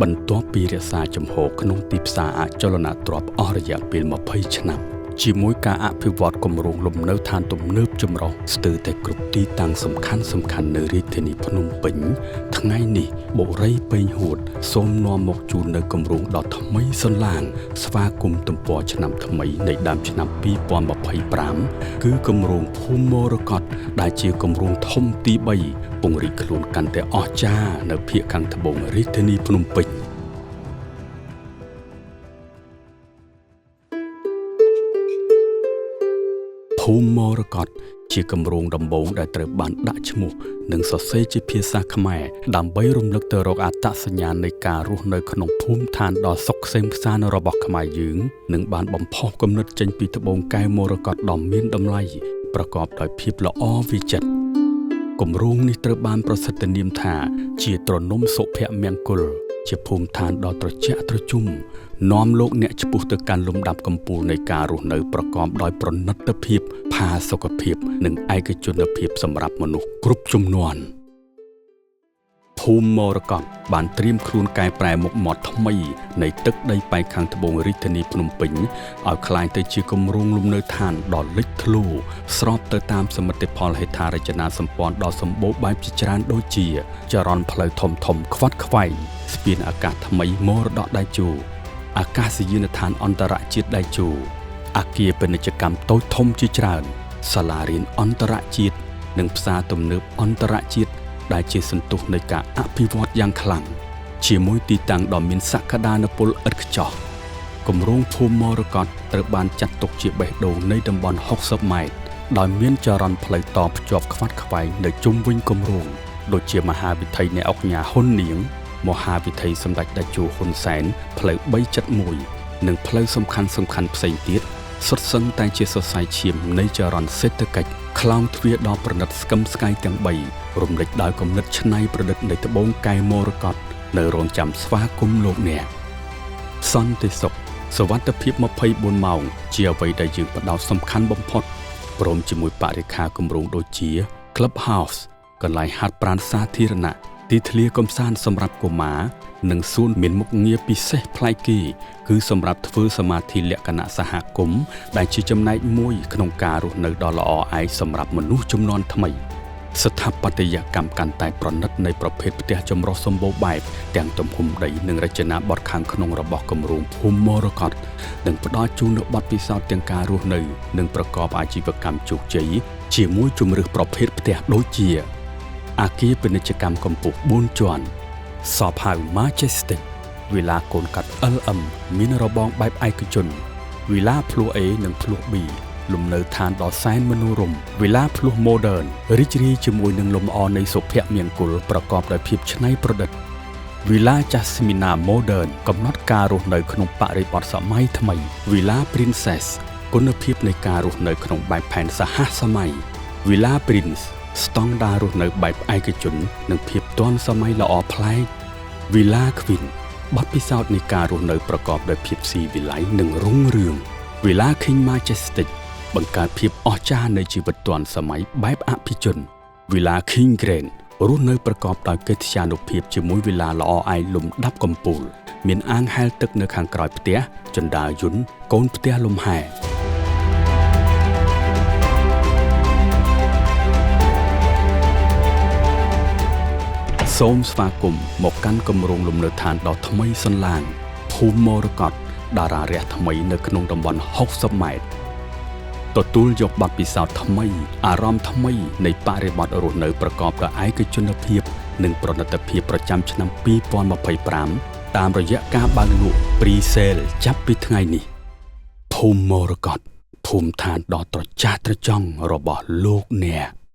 បន្ទាប់ពីរក្សាជំហរក្នុងទីផ្សារអចលនទ្រព្យអស់រយៈពេល20ឆ្នាំជាមួយការអភិវឌ្ឍគម្រោងលំនៅឋានទំនើបចម្រុះស្ទើរតែគ្រប់ទីតាំងសំខាន់សំខាន់នៅរាជធានីភ្នំពេញថ្ងៃនេះបុរីប៉េងហួតសូមនាំមកជូននៅគម្រោងដ៏ថ្មីសន្លាងស្វាគមន៍ទំព័រឆ្នាំថ្មីនៃដើមឆ្នាំ2025គឺគម្រោងភូមិមរកតដែលជាគម្រោងធំទី3ពង្រីកខ្លួនកាន់តែអស្ចារ្យនៅភាគខាងត្បូងរាជធានីភ្នំពេញ។ ភូមិមរកតជាគម្រោងដំបូងដែលត្រូវបានដាក់ឈ្មោះនិងសរសេរជាភាសាខ្មែរដើម្បីរំលឹកទៅរកអត្តសញ្ញាណនៃការរស់នៅក្នុងភូមិឋានដ៏សុខក្សេមក្សាន្តរបស់ខ្មែរយើងនិងបានបំផុសគំនិតចេញពីត្បូងកែវមរកតដ៏មានតម្លៃប្រកបដោយភាពល្អវិចិត្រគម្រោងនេះត្រូវបានប្រសិទ្ធនាមថាជាទ្រនំសុភមង្គលជាភូមិឋានដ៏ត្រជាក់ត្រជុំនាំលោកអ្នកឆ្ពោះទៅកាន់លំដាប់កំពូលនៃការរស់នៅប្រកបដោយប្រណិតភាពផាសុកភាពនិងឯកជនភាពសម្រាប់មនុស្សគ្រប់ជំនាន់ភូមិមរកតបានត្រៀមខ្លួនកែប្រែមុខមាត់ថ្មីនៃទឹកដីប៉ែកខាងត្បូងរាជធានីភ្នំពេញឲ្យក្លាយទៅជាគម្រោងលំនៅឋានដ៏លេចធ្លោស្របទៅតាមសមិទ្ធផលហេដ្ឋារចនាសម្ព័ន្ធដ៏សម្បូរបែបជាច្រើនដូចជាចរន្តផ្លូវធំៗខ្វាត់ខ្វែងស្ពានអាកាសថ្មីមរតកតេជោអាកាសយានដ្ឋានអន្តរជាតិតេជោអាគារពាណិជ្ជកម្មតូចធំជាច្រើនសាលារៀនអន្តរជាតិនិងផ្សារទំនើបអន្តរជាតិដែលជាសន្ទុះនៃការអភិវឌ្ឍយ៉ាងខ្លាំងជាមួយទីតាំងដ៏មានសក្តានុពលឥតខ្ចោះគម្រោងភូមិមរកតត្រូវបានចាត់ទុកជាបេះដូងនៃតំបន់60ម៉ែត្រដោយមានចរន្តផ្លូវតភ្ជាប់ខ្វាត់ខ្វែងនៅជុំវិញគម្រោងដូចជាមហាវិថីអ្នកឧកញ៉ាហ៊ុននាងមហាវិថីសម្ដេចតេជោហ៊ុនសែនផ្លូវ371និងផ្លូវសំខាន់ផ្សេងទៀតសុទ្ធសឹងតែជាសរសៃឈាមនៃចរន្តសេដ្ឋកិច្ចខ្លោងទ្វារដ៏ប្រណិតស្កឹមស្កៃទាំង3រំលេចដោយគំនិតច្នៃប្រឌិតនៃត្បូងកែវមរកតនៅរងចាំស្វាគមន៍លោកអ្នកសន្តិសុខសុវត្ថិភាព24ម៉ោងជាអ្វីដែលយើងផ្ដោតសំខាន់បំផុតព្រមជាមួយបរិក្ខារគម្រោងដូចជា Clubhouse កន្លែងហាត់ប្រាណសាធារណៈទីធ្លាកម្សាន្តសម្រាប់កុមារនិងសួនមានមុខងារពិសេសប្លែកគេគឺសម្រាប់ធ្វើសមាធិលក្ខណៈសហគមន៍ដែលជាចំណែកមួយក្នុងការរស់នៅដ៏ល្អឯកសម្រាប់មនុស្សជំនាន់ថ្មីស្ថាបត្យកម្មកាន់តែប្រណិតនៃប្រភេទផ្ទះចម្រុះសម្បូរបែបទាំងទំហំដីនិងរចនាបថខាងក្នុងរបស់គម្រោងភូមិមរកតនឹងផ្ដល់ជូននូវបទពិសោធន៍ទាំងការរស់នៅនិងប្រកបអាជីវកម្មជោគជ័យជាមួយជម្រើសប្រភេទផ្ទះដូចជាអាគារពាណិជ្ជកម្មកម្ពស់4ជាន់សពហៅ Majestic វីឡាកូនកាត់ LM មានរបងបែបឯកជនវីឡាភ្លោះ A និងភ្លោះ B លំនៅឋានដ៏សែនមនោរម្យវីឡាភ្លោះ Modern រីករាយជាមួយនឹងលំអនៃសុភមង្គលប្រកបដោយភាពច្នៃប្រឌិតវីឡា Jasmina Modern កំណត់ការរស់នៅក្នុងបរិបទសម័យថ្មីវីឡា Princess គុណភាពនៃការរស់នៅក្នុងបែបផែនសហសម័យវីឡា Prince ស្តង់ដាររស់នៅបែបឯកជននិងភាពទាន់សម័យល្អប្លែកវីឡា Queen បទពិសោធន៍នៃការរស់នៅប្រកបដោយភាពស៊ីវិល័យនិងរុងរឿងវីឡា King Majestic បង្កើតភាពអស្ចារ្យនៃជីវិតទាន់សម័យបែបអភិជនវីឡា King Grand រស់នៅប្រកបដោយកិត្យានុភាពជាមួយវីឡាល្អឯកលំដាប់កំពូលមានអាងហែលទឹកនៅខាងក្រោយផ្ទះជណ្ដើរយន្តកូនផ្ទះលំហែសូមស្វាគមន៍មកកាន់គម្រោងលំនៅឋានដ៏ថ្មីសន្លាងភូមិមរកតតារារះថ្មីនៅក្នុងតំបន់60ម៉ែត្រទទួលយកបទពិសោធន៍ថ្មីអារម្មណ៍ថ្មីនៃបរិបទរស់នៅប្រកបដោយឯកជនភាពនិងប្រណិតភាពប្រចាំឆ្នាំ2025តាមរយៈការបើកលក់ Pre-sale ចាប់ពីថ្ងៃនេះភូមិមរកតភូមិឋានដ៏ត្រចះត្រចង់របស់លោកអ្នក។